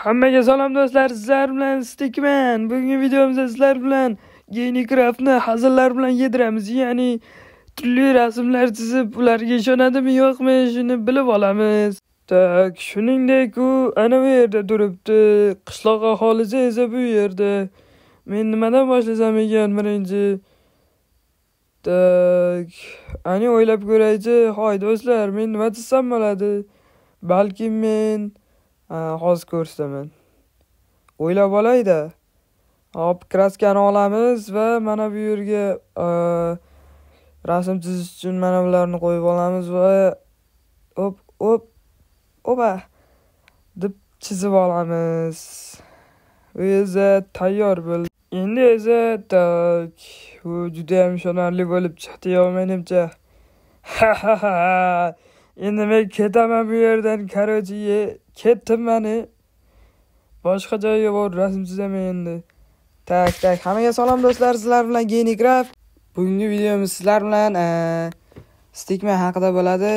Hammaga salom do'stlar, sizlar bilan Stickman. Bugungi videomizda sizlar bilan Minecraftni hazillar bilan yediramiz. Ya'ni turli rasmlar chizib, ularga ishonadimi yo'qmi shuni bilib olamiz. Tak, shuningdek u ana bu yerda turibdi. Qishloq aholisi esa bu yerda. Men nimadan boshlasam ekan birinchi? Tak, ani o'ylab ko'raychi. Hoy do'stlar, men nima chizsam bo'ladi? Balki men hozir ko'rsataman. O'ylab olay-da. Hop, kraskani olamiz va mana bu yerga rasm chizish uchun mana bularni qo'yib olamiz va hop hop opa deb chizib olamiz. U esa tayyor bo'ldi. Endi esa tak, bu juda ham ishonarli bo'lib chiqdi yo menimcha. Ha ha ha. Endi men ketaman bu yerdan, короче, ketdim meni. Boshqa joyga borib rasm chizaman endi. Tak, tak, hammaga salom do'stlar, sizlar bilan Minecraft. Bugungi videomiz sizlar bilan Stickman haqida bo'ladi.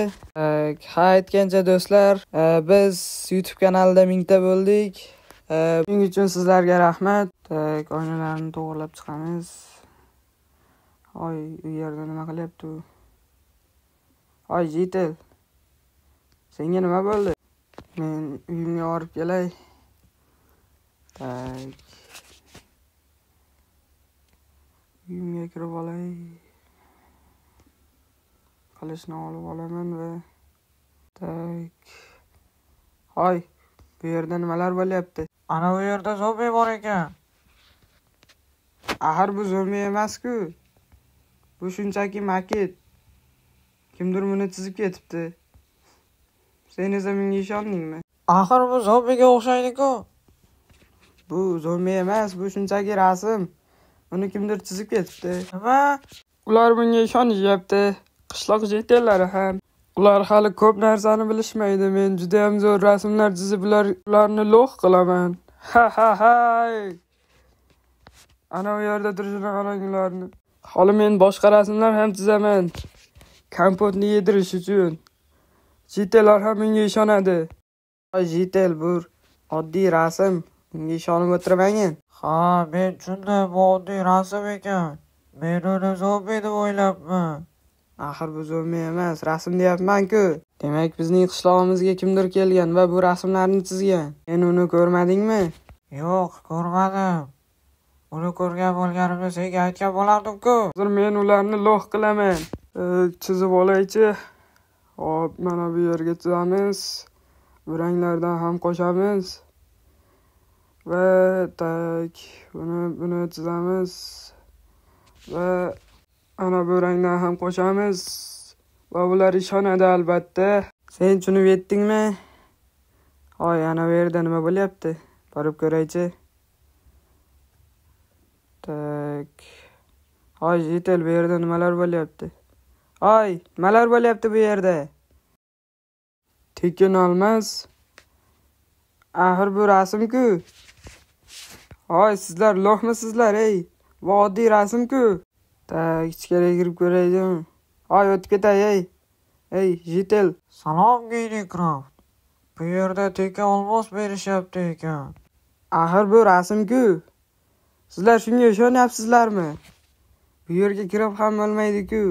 Ha aytgancha do'stlar, biz YouTube kanalida 1000 ta bo'ldik. Buning uchun sizlarga rahmat. Tak, oynalarni to'g'rilab chiqamiz. Oy, u yerda nima qilyapti u? Oy, Jitel. Senga nima bo'ldi? Men uyimga borib kelay. Tak. Uyimga kirib olay. Qilichni olib olaman va tak. Hoy, bu yerda nimalar bo'lyapti? Ana bu yerda zombi bor ekan. Axir bu zombi emas-ku. Bu shunchaki maket. Kimdir buni chizib ketibdi. Sen esa menga ishondingmi? Axir bu zombiga o'xshaydi-ku. Bu zombi emas, bu shunchaki rasm. Uni kimdir chizib ketibdi. Nima? Ular bunga ishonishyapti. Qishloq jitellari ham. Ular hali ko'p narsani bilishmaydi. Men juda ham zo'r rasmlar chizib ularni lo'q qilaman. Ha ha ha. Ana u yerda turishini qarang ularni. Hali men boshqa rasmlar ham chizaman. Kompotni yedirish uchun. Jitellar ham menga ishonadi. Ay Jitel, bu oddiy rasm. Unga ishonib o'tirmangin. Ha, men tushundim, bu oddiy rasm ekan. Men uni zombi deb o'ylabman. Axir bu zombi emas, rasm deyapman-ku. Demak, bizning qishlog'imizga kimdir kelgan va bu rasmlarni chizgan. Sen uni ko'rmadingmi? Yo'q, ko'rmadim. Uni ko'rgan bo'lganimda senga aytgan bo'lardim-ku. Hozir men ularni lo'q qilaman. Chizib olaychi. Hop, mana bu yerga chizamiz. Bu ranglardan ham qo'shamiz. Va tak, buni chizamiz. Va ana bu rangdan ham qo'shamiz. Va ular ishonadi albatta. Sen tushunib yetdingmi? Hoy, ana bu yerda nima bo'lyapti? Borib ko'raychi. Tak. Hoy, Jitel, bu yerda nimalar bo'lyapti? Hoy, nimalar bo'lyapti bu yerda? Tekin olmas. Axir bu rasm-ku. Hoy, sizlar lo'qmisizlar, ey? Bu oddiy rasm-ku. Tak, ichkariga kirib ko'raydim. Hoy, o'tib ketay, ey. Ey, Jitel. Salom, Minecraft. Bu yerda tekin olmos berishyapti ekan. Axir bu rasm-ku. Sizlar shunga ishonyapsizlarmi? Bu yerga kirib ham bo'lmaydi-ku.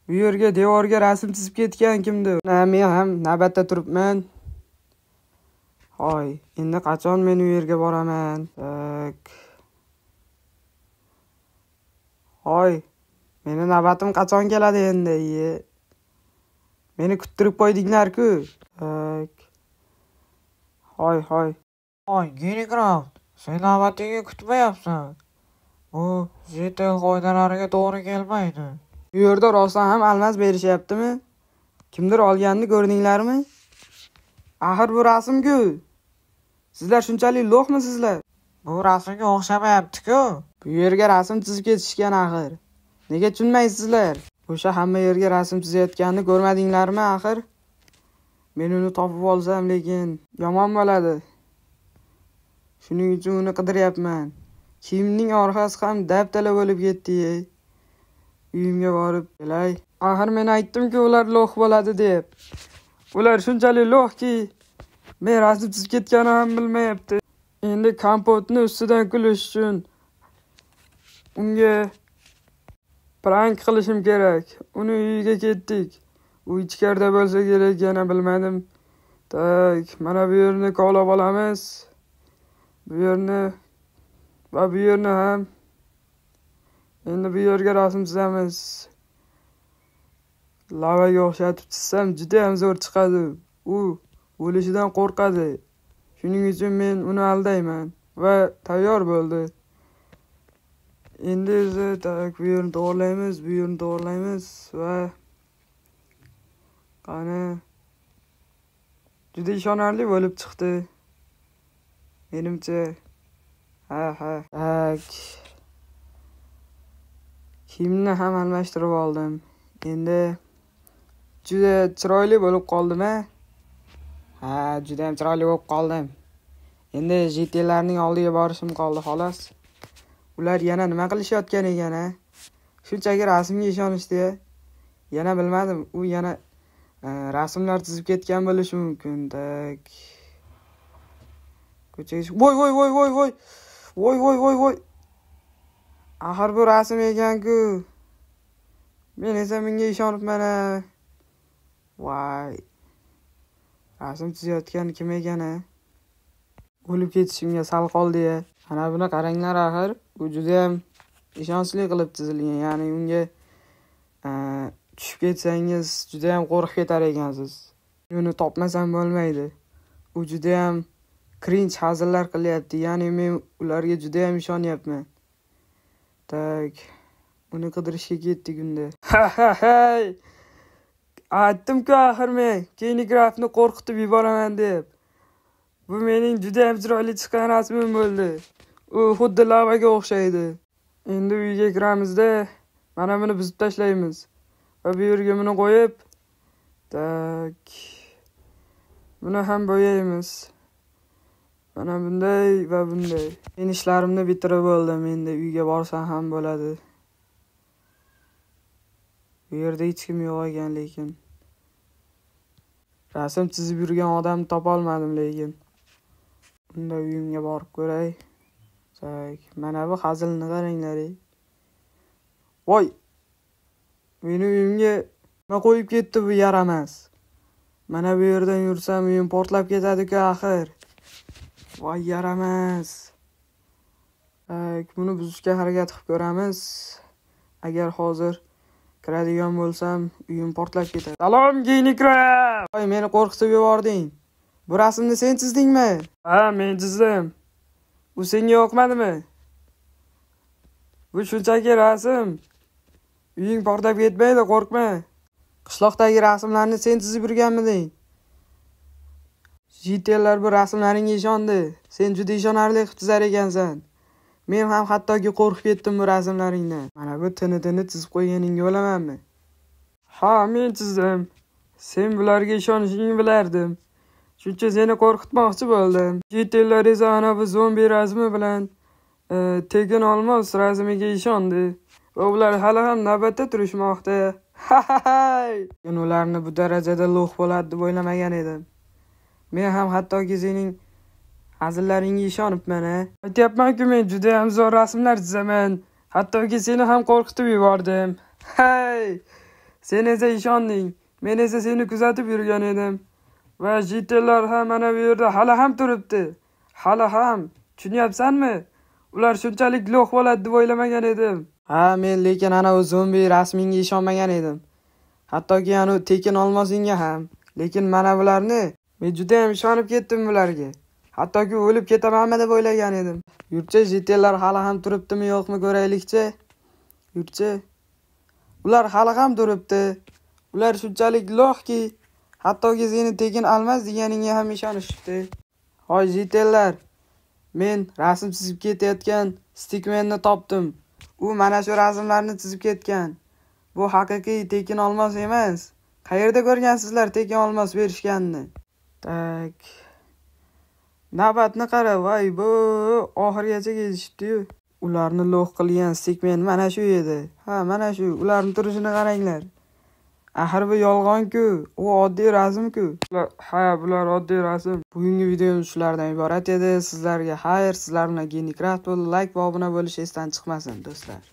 Bu yerga devorga rasm chizib ketgan kimdir? Men ham navbatda turibman. Hoy, endi qachon men u yerga boraman? Tak. Hoy, meni navbatim qachon keladi endi? Meni kuttirib qo'ydinglar-ku. Tak. Hoy, hoy. Hoy, Minecraft, sen navbatingni kutmayapsan. Bu Jitel qoidalariga to'g'ri kelmaydi. Bu yerda rostdan ham almaz berishyaptimi? Kimdir olganini ko'rdinglarmi? Axir bu rasm-ku. Sizlar shunchalik lo'qmisizlar? Bu rasmga o'xshamayapti-ku. Bu yerga rasm chizib ketishgan axir. Nega tushunmaysizlar? O'sha hamma yerga rasm chizayotganini ko'rmadinglarmi axir? Men uni topib olsam lekin yomon bo'ladi. Shuning uchun uni qidiryapman. Kiyimning orqasi ham dabdala bo'lib ketdi. Uyimga borib kelay. Axir men aytdim-ku ular lo'q bo'ladi deb. Ular shunchalik lo'qki, Men rasm chizib ketganini ham bilmayapti. Endi kompotni ustidan kulish uchun unga prank qilishim kerak. Uni uyiga ketdik. U ichkarida bo'lsa kerak, yana bilmadim. Tak, mana bu yerni kovlab olamiz. Bu yerni va bu yerni ham. Endi bu yerga rasm chizamiz. Lavaga o'xshatib chizsam juda ham zo'r chiqadi. U o'lishidan qo'rqadi. Shuning uchun men uni aldayman va tayyor bo'ldi. Endi esa tak, bu yerni to'g'rilaymiz, bu yerni to'g'rilaymiz va qani, juda ishonarli bo'lib chiqdi. Menimcha. Ha. Tak. Kiyimni ham almashtirib oldim. Endi juda chiroyli bo'lib qoldim-a? Ha, juda ham chiroyli bo'lib qoldim. Endi JTlarning oldiga borishim qoldi xolos. Ular yana nima qilishayotgan ekan-a? Shunchaki rasmga ishonishdi-ya. Yana bilmadim, u yana rasmlar chizib ketgan bo'lishi mumkin. Tak. Ko'chaga voy voy voy voy voy. Voy voy voy voy. Axir bu rasm ekan-ku. Men esa bunga ishonibman-a. Voy. Rasm chizayotgan kim ekan-a? O'lib ketishimga sal qoldi-ya. Ana buni qaranglar axir, u juda ham ishonchli qilib chizilgan. Ya'ni unga tushib ketsangiz juda ham qo'rqib ketar ekansiz. Uni topmasam bo'lmaydi. U juda ham cringe hazillar qilyapti. Ya'ni men ularga juda ham ishonyapman. Tak, uni qidirishga ketdik unda. Ha ha hay. Aytdim-ku axir men Kenigrafni qo'rqitib yuboraman deb. Bu mening juda ham chiroyli chiqqan rasmim bo'ldi. U xuddi lavaga o'xshaydi. Endi uyga kiramizda, mana buni buzib tashlaymiz. Va bu yerga buni qo'yib, tak, buni ham bo'yaymiz. Mana bunday va bunday. Men ishlarimni bitirib bo'ldim. Endi uyga borsam ham bo'ladi. Bu yerda hech kim yo'q ekan lekin. Rasm chizib yurgan odamni topa olmadim lekin. Unda uyimga borib ko'ray. Tak, mana bu hazilni qaranglar. Voy! Meni uyimga nima qo'yib ketdi bu yaramas. Mana bu yerdan yursam uyim portlab ketadi-ku axir. Voy yaramas. Tak, buni buzishga harakat qilib ko'ramiz. Agar hozir kiradigan bo'lsam, uyim portlab ketadi. Salom, Genikraf! Voy, meni qo'rqitib yubording. Bu rasmni sen chizdingmi? Ha, men chizdim. U senga yoqmadimi? Bu shunchaki rasm. Uying portlab ketmaydi, qo'rqma. Qishloqdagi rasmlarni sen chizib yurganmiding? JTlar bu rasmlaringga ishondi. Sen juda ishonarli qilib chizar ekansan. Men ham hattoki qo'rqib ketdim bu rasmlaringdan. Mana bu tini chizib qo'yganingga o'lamanmi? Ha, men chizdim. Sen bularga ishonishingni bilardim. Shuncha seni qo'rqitmoqchi bo'ldim. JTlar esa ana bu zombi rasmi bilan tekin olmos rasmiga ishondi. Va ular hali ham navbatda turishmoqda. Ha ha ha! Men ularni bu darajada lo'q bo'ladi deb o'ylamagan edim. Men ham hattoki sening hazillaringga ishonibman-a. Aytyapman-ku, men juda ham zo'r rasmlar chizaman. Hattoki seni ham qo'rqitib yubordim. Hey! Sen esa ishonding. Men esa seni kuzatib yurgan edim. Va JTlar ham mana bu yerda hali ham turibdi. Hali ham. Tushunyapsanmi? Ular shunchalik lo'q bo'ladi deb o'ylamagan edim. Ha, men lekin ana u zombi rasmingga ishonmagan edim. Hattoki ana u tekin olmosingga ham. Lekin mana bularni men juda ham ishonib ketdim bularga. Hattoki o'lib ketamanmi deb o'ylagan edim. Yurtchi, JTlar hali ham turibdimi yo'qmi ko'raylikchi. Yurtchi. Ular hali ham turibdi. Ular shunchalik lo'qki, hattoki seni tekin almas deganingga ham ishonishibdi. Hoy JTlar, men rasm chizib ketayotgan Stickmanni topdim. U mana shu rasmlarni chizib ketgan. Bu haqiqiy tekin olmos emas. Qayerda ko'rgansizlar tekin olmos berishganini? Tak. Navbatni qara, voy bu oxirigacha kelishibdi-yu. Ularni lo'q qilgan Stickman mana shu edi. Ha, mana shu. Ularning turishini qaranglar. Axir bu yolg'on-ku. U oddiy rasm-ku. Ha, bular oddiy rasm. Bugungi videomiz shulardan iborat edi. Sizlarga xayr, sizlar bilan Genicraft bo'ldi. Like va obuna bo'lish esdan chiqmasin, do'stlar.